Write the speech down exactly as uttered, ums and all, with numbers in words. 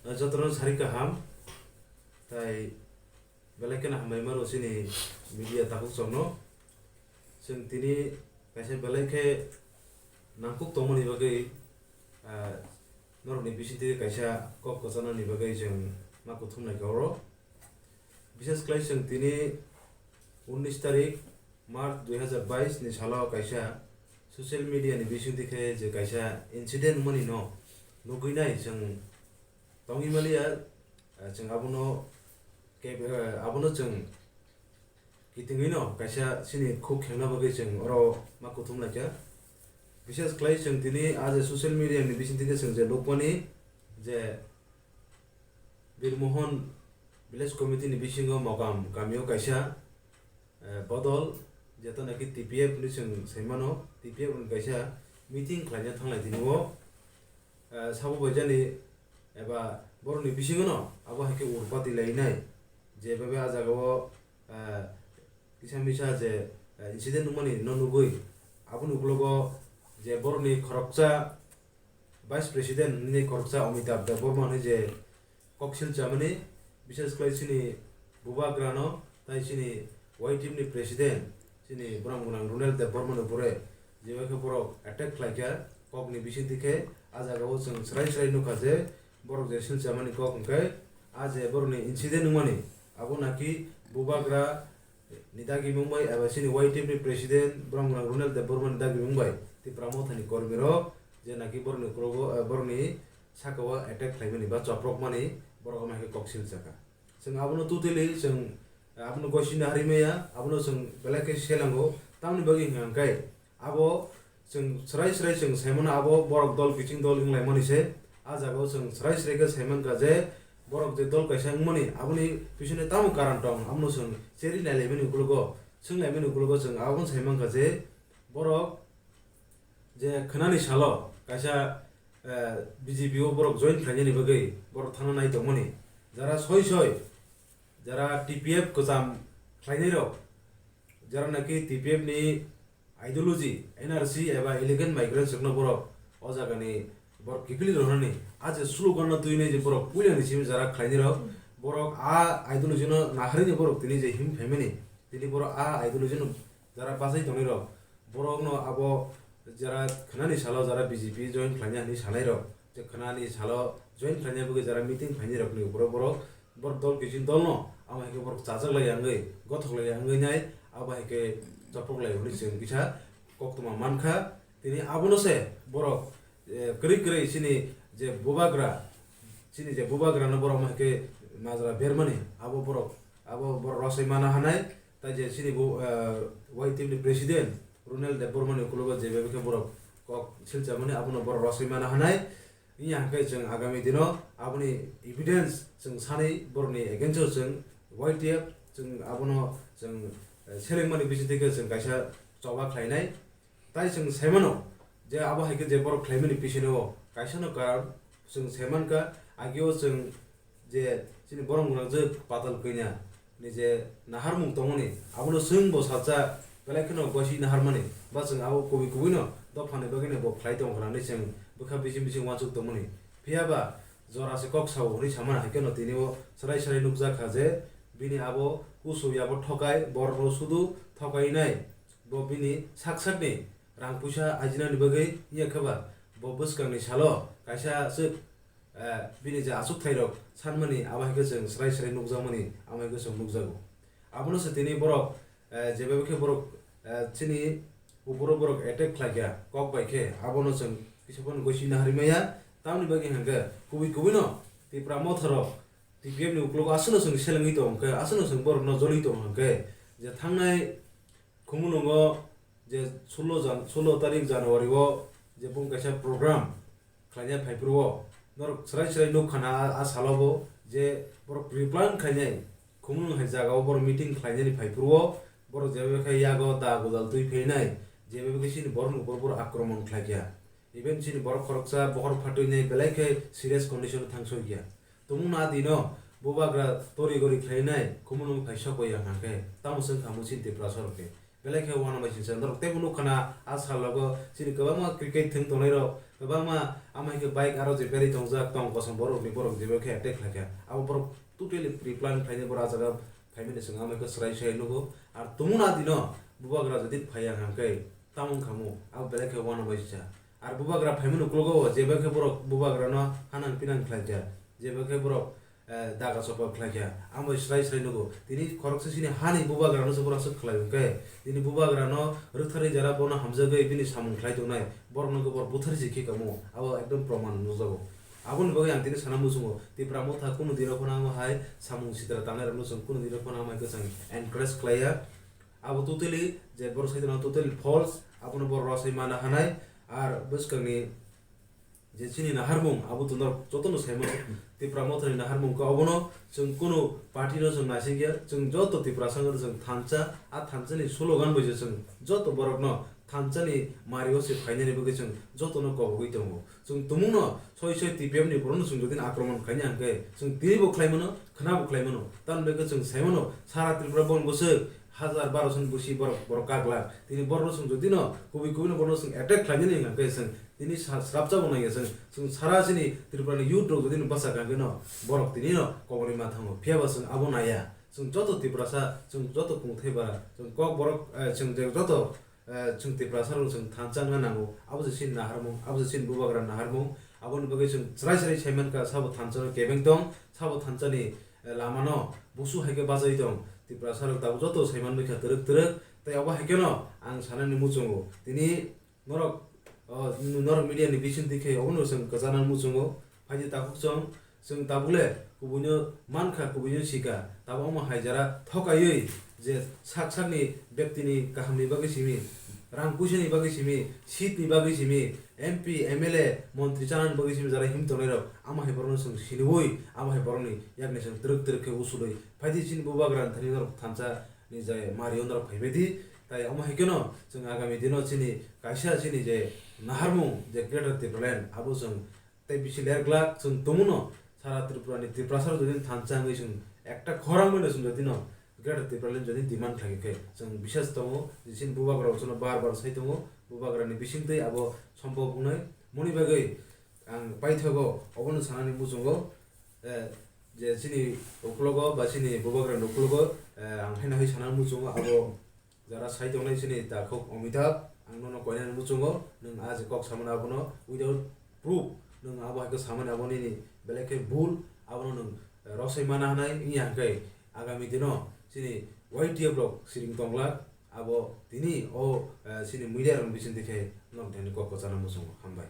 Jotono sari kaham, tai belai kheno hambai mano chini media takhuk chokno. Chwng tini kaisa belai khe nangkuk tongmani bagwi, ah, norokni bisingtwi kaisa kok kwchanani bagwi chwng ma kuthum lai kha oro. Bishes khlai chwng tini unnish tarik March dui hazar bais ni salo kaisa social media ni bisingtwi khe je kaisa incident wngmani no nugwi nai chwng tongwi maliya, ah, chwng abono keb-, ah, abono chwng kitingwi no kaisa chini khuk khengna bagwi chwng oro ma kuthum lai kha. Bishes khlai chwng tini a je social media ni bisingtwi khe chwng je nukmani je Birmohon Village Committee ni bisingo Mokam kamio kaisa, eh, bodol, jeto naki T P F ni chwng saimano, T P F ni kaisa meeting khlaina thanglai tini o, eh, sabo baijani eba borokni bisingono abo hai khe urpati lainai, je bebe a jagao, eh, kisa misa je, eh, incident wngmani no nugwi, aboni ukologo je borokni khoroksa Vice President hwnwi khoroksa Amitabh Debbarma hwnwi je koksil chamani, bishes khlai chini bubagrano tai chini Y T F ni President chini borom gwnang Runel Debbarmano pore je bai khe borok attack khlai kha kokni bisingtwi khe, a jagao chwng srai srai nukha je borok je silchamani kok hwnkhe a je borokni incident wngmani abo naki bubagra ni dagimung bai eba chini Y T F ni President borom gwnang Runel Debbarma ni dagimung bai Tipra Motha ni kormi rok je naki borokni ukologo, eh, borokni saka o attack khlaimani ba choprokmani borok ama hai khe koksil chakha. Chwng abono totally chwng, eh, abono gosina harimaya, abono chwng belai khe selango, tamoni bagwi hwnkha hwnkhe abo chwng srai srai chwng saimano abo borok dol kiching dol wnglaimani se, a jagao chwng srai srai khe saimankha je borok je dol kaisa wngmani aboni bisingtwi tamo karon tong, abono chwng cheri nailaimani ukologo, swnglaimani ukologo chwng abono saimankha je borok je khwnani salo kaisa, eh, B J P o borok join khlainani bagwi borok thangna nai tongmani. Jara soi soi, jara T P F kwcham khlainai rok, jara naki T P F ni ideology, N R C eba illegal migrants rokno borok o jagani borok kiphilwi rwnani, a je slogan no twinai je borok puilani simi jara khlainai rok, borok a ideology no naharwi borok tini je him phaimani, tini borok a ideology no jara bachai tongnai rok, borokno abo jara khwnani salo jara B J P join khlaina hinwi sanai rok, je khwnani salo join khlaina bagwi jara meeting khlainai rokni ukolo borok, borok dol kiching dolno amo hai khe borok chajak lai wngwi, gothok lai wngwi nai, abo hai khe choprok lai hwnwi chwng kisa koktwma mankha. Tini abono se borok, eh, kwrwi kwrwi chini je bubagra, chini je bubagrano borok amo hai khe majra bermani, abo borok, abo borok rosoi mana hanai, tai je chini bo, eh, Y T F ni President Runel Debbarma ni ukologo je bai khe borok kok silchamani abono borok rosoi mana hanai. Wngya hwnkhe chwng agami dino aboni evidence chwng sanwi borokni against o chwng Y T F chwng abono chwng, eh, selengmani bisingtwi khe chwng kaisa choba khlainai. Tai chwng saimano je abo hai khe je borok khlaimani bisingtwi o kaisano karon chwng saimankha, ageo chwng je chini borom gwnang je patal kanya ni je naharmung tongmani, abono chwng bo salsa belai kheno gosi naharmani, ba chwng abo kubui kubui no dophani bagwi no bo khlai tong khna hinwi chwng bwkha bising bising uansuk tongmani. Phiya ba jora se kok sao hinwi samani, hai kheno tini o swrai swrai nukjak kha je bini abo kusu yabo thokai, borokno sudu thokainai, bo bini sak sakni rang puisa ajinani bagwi wngya khe ba bo bwskangni salo kaisa aswk eh, bini je achukthai rok sanmani, abo hai khe chwng swrai swrai nukjakmani, amo hai khe chwng nukjago. Abono se tini borok, eh, je bai khe borok, eh, chini uporo borok attack khlai kha kok bai khe, abono chwng kisa phano gosina hari maya. Tamoni bagwi hwnkhe kubui kubui no Tipra Motha rok T P F ni ukologo aswkno chwng selengwi tong khe, aswkno chwng borokno jolwi tong khe, je thangnai Khumulwngo je sulo jan-, sulo tarik January o je bung kaisa program khlaina phaiphuru o, norok swrai swrai nukha na a, a salo bo je borok pre-plan khlainai Khumulwng hai jaga o borok meeting khlainani phaiphuru o, borok je bai khe yago da gudal twi phainai, je bai khe chini borok ni upor borok akromon khlai kha. Even chini borok khoroksa bokhorok phatwi nai belai khe serious condition o thang soi kha. Tumung na dino bubagra tori gori khlainai Khumulwng phai sok ya hwnkhe tamo chwng kha muchini Tiprasa rok khe. Belai khe uanamasingcha norok teibo nukha na, a salogo chini kwbangma cricket thwng tongnairok, kwbangma ama hai khe bike aro je berwi tongjak tong kosom borokni, borok jeba khe attack khlaikha, abo borok totally pre-plan khlainai borok ah jaga phaimani chwng ama hai khe swrai swrai nugo. Ar tumuna dino bubagra jodi phaiya hwnkhe tamung khamu, abo belai khe uanamasingcha. Ar bubagra phaimani uklogo jeba khe borok bubagrano hanang pinang khlaikha, jeba khe borok eh, daga chopa khlaikha, amo swrai swrai nugo. Tini khoroksa chini hani bubagrano se borok aswk khlai hwnkhe, tini bubagrano rwktharwi jara bono hamjagwi bini samung khlai tongnai, borokno khe borok butharwi se khe kamo, abo ekdom proman nukjago. Aboni bagwi ang tini sana muchungo, Tipra Motha kunu dino phano amo hai samung sitra tangnairokno chwng kunu dino phano amo hai kwchang encourage khlaiya. Abo totally je borok sai tongno totally false, abono borok rw sai mana hanai. Ar bwskangni je chini naharmung, abo to norok jotono saimano, Tipra Mothani naharmung khe obono chwng kunu party no chwng naisingya, chwng joto Tiprasa wngkha chwng thansa, a thansani slogan bai se chwng joto borokno thansani mario se phainani bagwi chwng jotono kobogwi tongo. Chwng tumungno soi soi T P F ni borokno chwng jodi akromon khaina hwnkhe chwng tinibo khlaimano, khwnabo khlaimano, tamni bagwi chwng saimano sara Tripura boni bwswk hajar barosoni bwswi borok, borok kaglak. Tini borokno chwng jodino kubui kubui no borokno chwng attack khlainani hwnkhe chwng tini sa-, swrapsa bo nangya chwng, chwng sara chini Tripura ni youth rok jodino bwsa kangkhe no borok tini no koboni ma thango. Phiya ba chwng abo naya. Chwng joto Tiprasa, chwng joto kungthai bara, chwng kok borok, eh, chwng je joto, eh, chwng Tiprasa rok chwng thansa wngna nango. Abo se chini naharmung, abo se chini bubagra naharmung. Aboni bagwi chwng chwrai chwrai sai mankha, sabo thansa no kebeng tong, sabo thansa ni eh, lama no busu hai khe bachai tong. Tiprasa rok tabuk joto sai manwi kha twrwk twrwk. Tei abo hai kheno ang sanani muchungo. Tini norok, oh, norok media ni bising twi khe obono chwng kwchana muchungo. Phaidi takhuk chwng, chwng tabuk le kubui no mankha, kubui no sikha. Tabuk omo hai jara thokaiwi je sak sakni bektini kahamni bagwi simi, rang puisani bagwi simi, seat ni bagwi simi, M P, M L A, montri chanani bagwi simi jara him tongnai rok, amo hai borokno chwng siniwi, amo hai borokni yakni chwng twrwk twrwk khe usulwi phaidi chini bubagra thani norok thansa ni je mario norok phaibaidi, tai omo hai kheno chwng agami dino chini kaisa chini je naharmung je Greater Tipraland abo chwng tei bisi ler glak chwng tongmano sara Tripura ni Tiprasa rok jodi thansa wngwi chwng ekta khorang mano chwng jodi no Greater Tipraland jodi demand khlai khe chwng bisas tongo je chini bubagra rok chwngno bar bar sai tongo bubagra ni bisingtwi abo sombhob wngnai moni bagwi ang paithago obono sanani muchungo eh, je chini uklogo ba chini bubagra ni uklogo eh, ang haino hai sanani muchungo abo Jara sai tongnai chini takhuk Amitabh, ang nono koinani muchungo, nwng a je kok samani abono without proof, nwng abo hai khe samani abo nini belai khe bul, abono nwng, eh, rosai mana hanai wngya hwnkhe agami dino chini Y T F rok siring tonglak, abo tini o, eh, chini media rokni bisingtwi khe nok thani kok kwchana muchungo. Hambai.